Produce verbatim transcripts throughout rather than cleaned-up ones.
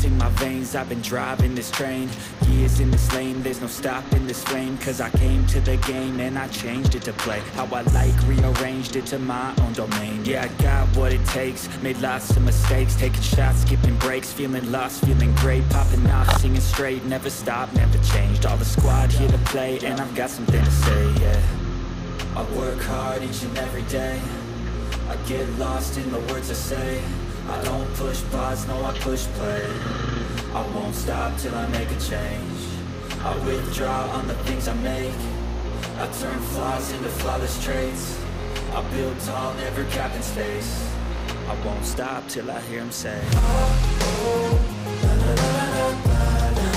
In my veins, I've been driving this train. Years in this lane, there's no stopping this flame. Cause I came to the game and I changed it to play how I like, rearranged it to my own domain. Yeah, I got what it takes, made lots of mistakes, taking shots, skipping breaks, feeling lost, feeling great, popping off, singing straight, never stop, never changed. All the squad here to play, and I've got something to say, yeah. I work hard each and every day. I get lost in the words I say. I don't push pause, no, I push play. I won't stop till I make a change. I withdraw on the things I make. I turn flaws into flawless traits. I build tall, never capped in space. I won't stop till I hear him say, oh, oh, la, la, la, la, la, la.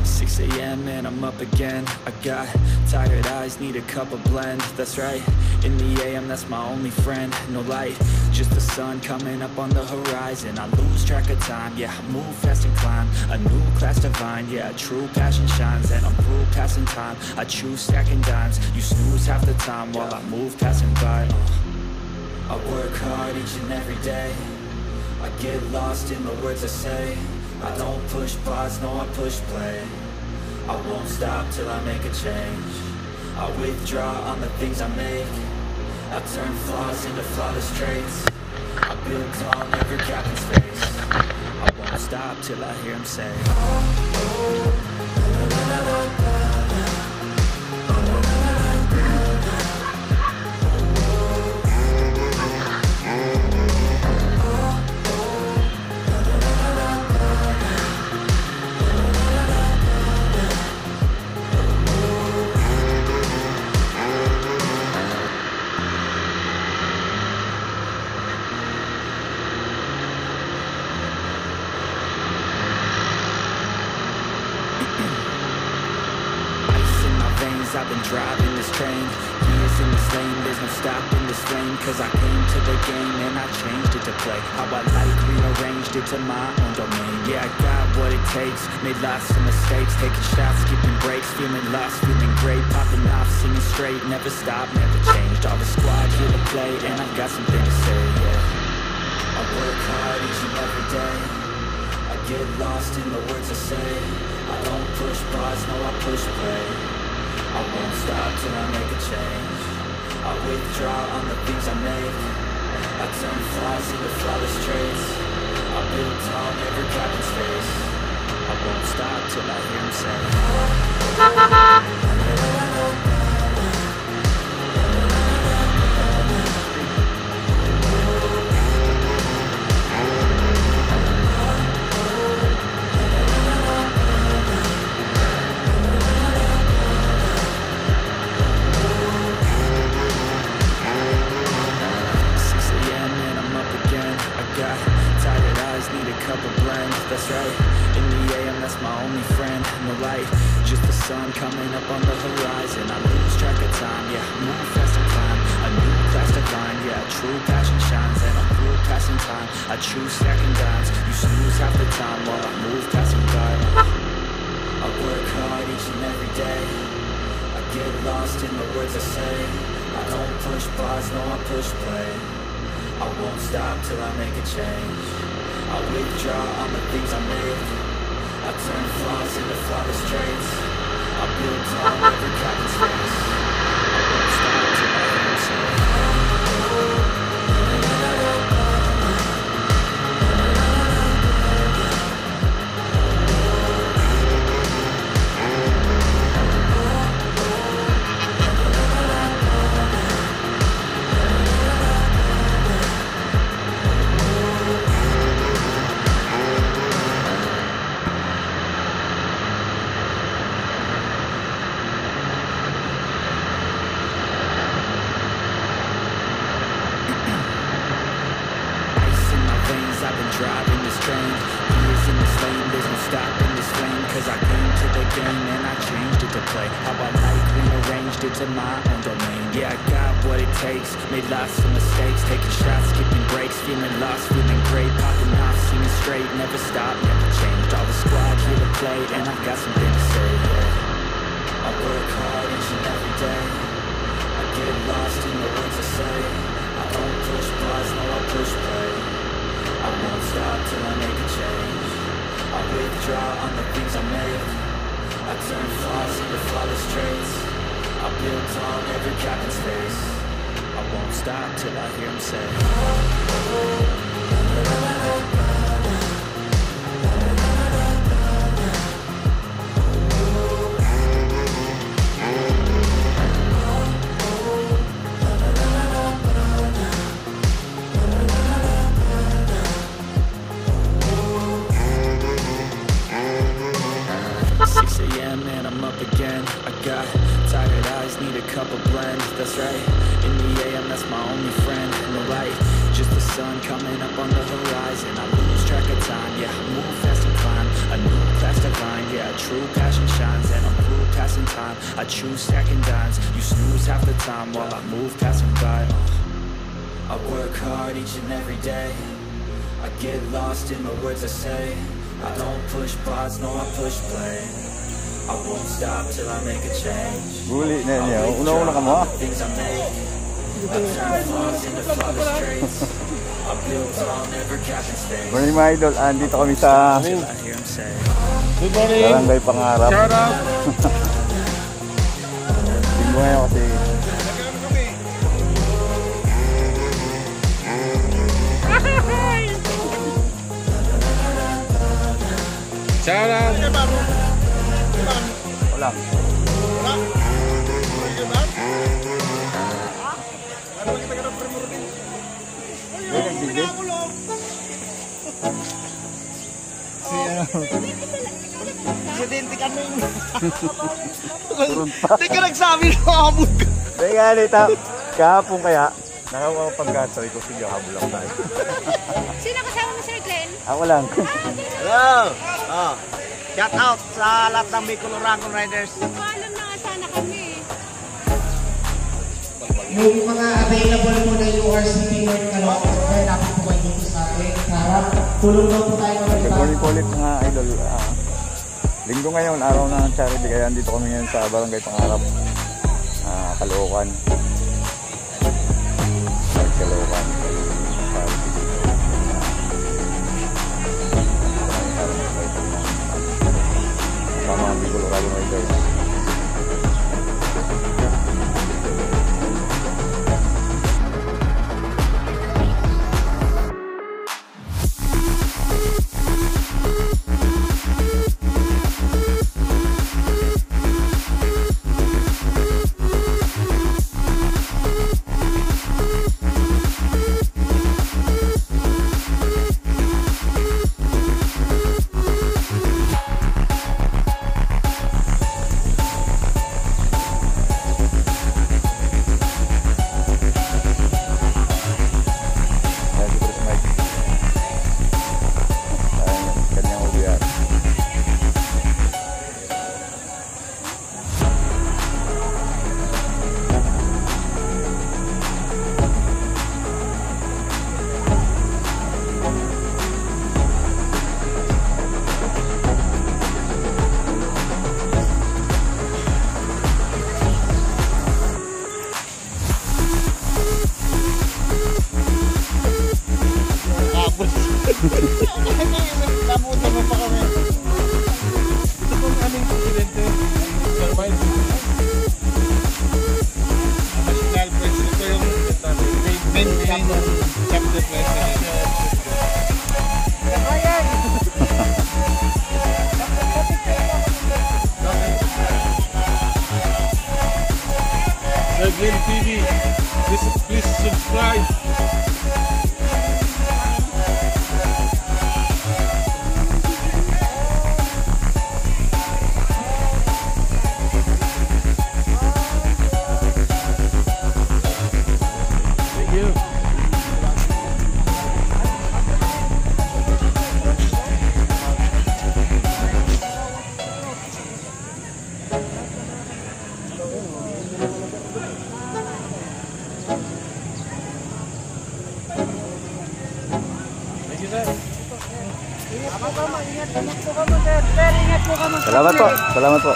Six a.m. and I'm up again. I got tired eyes, need a cup of blend. That's right, in the a.m., that's my only friend. No light, just the sun coming up on the horizon. I lose track of time, yeah, I move fast and climb a new class divine. Yeah, a true passion shines, and I'm through passing time. I choose stacking dimes, you snooze half the time while I move passing by. Uh. I work hard each and every day. I get lost in the words I say. I don't push pause, no, I push play. I won't stop till I make a change. I withdraw on the things I make. I turn flaws into flawless traits. I build tall, never capped in space. I won't stop till I hear him say, oh, oh, la, la, la, la, la. Ice in my veins, I've been driving this train. Years in this lane, there's no stopping this flame. Cause I came to the game and I changed it to play how I like, rearranged it to my own domain. Yeah, I got what it takes, made lots of mistakes, taking shots, skipping breaks, feeling lost, feeling great, popping off, singing straight, never stop, never changed. All the squad here to play, and I've got something to say, yeah. I work hard each and every day. I get lost in the words I say. I don't push pause, no, I push play. I won't stop till I make a change. I withdraw on the things I make. I turn flaws into flawless traits. I build tall, never capped in space. I won't stop till I hear him say, six a.m. and I'm up again. I got tired eyes, need a cup of blend. That's right, in the a.m., that's my only friend. No light, just the sun coming up on the horizon. I lose track of time, yeah, move fast and climb a new class divine. Yeah, true passion shines, and I'm through passing time. I choose stacking dimes, you snooze half the time while I move passing by. I work hard each and every day. I get lost in the words I say. I don't push pause, no, I push play. I won't stop till I make a change. I withdraw on the things I make. I turn flaws into flawless traits. I build tall, never capped in space. I won't stop till I hear him say, Ice in my veins, I've been driving this train. Years in this lane, there's no stopping this flame. Cause I came to the game and I changed it to play how I like, rearranged it to my own domain. Yeah, I got what it takes, made lots of mistakes, taking shots, skipping breaks, feeling lost, feeling great, popping off, singing straight, never stop, never changed. All the squad here to play, and I've got something to say, yeah. I work hard each and every day. I get lost in the words I say. I don't push pause, no, I push play. I won't stop till I make a change. I withdraw on the things I make. I turn flaws into flawless traits. I build tall, never cap in space. I won't stop till I hear 'em say, six a.m. and I'm up again. I got tired eyes, need a cup of blend. That's right, in the a.m., that's my only friend. No light, just the sun coming up on the horizon. I lose track of time, yeah, I move fast and climb a new class divine. Yeah, a true passion shines, and I'm through passing time. I choose stacking dimes, you snooze half the time while I move passing by. Uh, I work hard each and every day. I get lost in the words I say. I don't push pause, no, I push play. I won't stop till I make a change. Guli na niya. Una-una ka mo. Things I make. I turn flaws into flawless traits. I build tall, never cap in space. Morning, mga idol. Ah, andito kami sa Till I hear 'em say, Good morning. Barangay Pangarap. Shout out. Linggo ngayon kasi. Shout out. Walang. Wala. Wala. Wala. Wala. Si ano? Presidente kami. Turun pa. Di ka nagsabi na abot ka. Kaya nga, nita, kahapon kaya, nakakapagkatoy ko, sige, habol lang tayo. Sino kasama mo, Sir Glenn? Ako lang. Ah, okay. Hello! Oh. Shout out sa lahat ng Bicol Oragon Riders. Paalam na nga sana kami. Yung mga available po na U R C P North Caloocan, sir, lapit po kayo dito sa atin. Sa harap, tulong daw po tayo ng Good iba. Morning po ulit, mga idol. Ah, linggo ngayon, araw ng charity, kaya andito kami ngayon sa Barangay Pangarap, ah, Caloocan. Sa Caloocan. Tama, Bicol Oragon Riders. Ayan si Boss Mike. Ayan, kanyang ulian. Tapos, nabutan mo pa kami. Ito pong aming presidente, Sir Mike. National president ko yung main, main chapter president. Sir Glenn T V, please, please subscribe. Thank you. Ingat po kamo, ingat, ingat po kamo, sir. Sir, ingat po kamo, sir. Salamat po. Salamat po.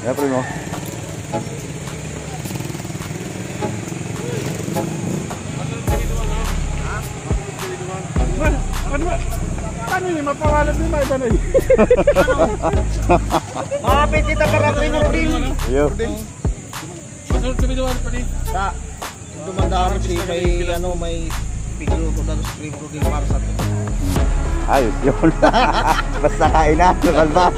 Yan, pre, no? Ano ba? Paano yun? Mapawalat din ba iba na yun? Makapit kita para pre, no, pre. Yo. Masunod kami naman pa rin. Sa, duman daw kami si may, ano, may pigluto daw sa Cream Cooking para sa atin. Ayos yun. Basta kain na, kalbal.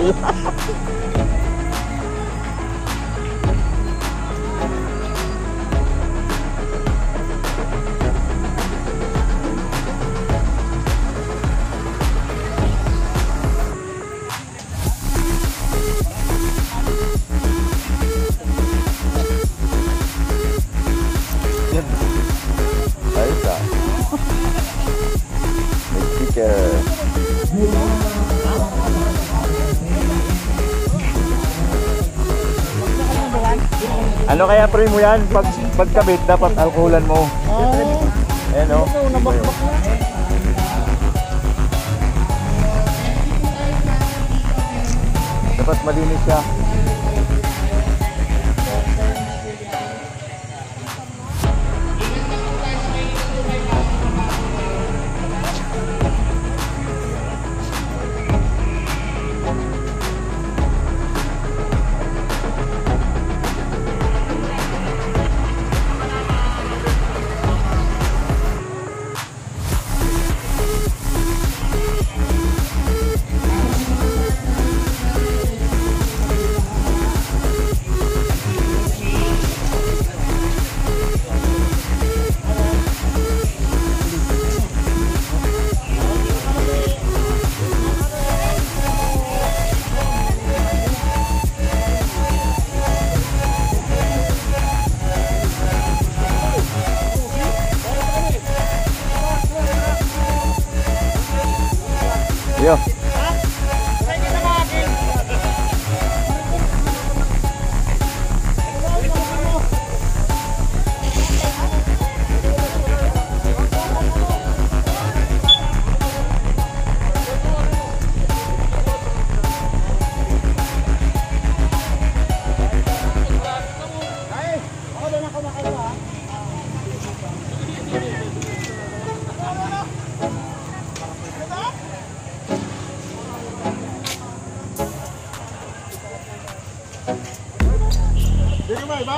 Ayos ah. May sticker. Ano kaya, pre, mo yan? Pag, pagkabit, dapat alkoholan mo. Oh. Ayan, oh. Dapat malinis siya. Yo. Dito ba iba?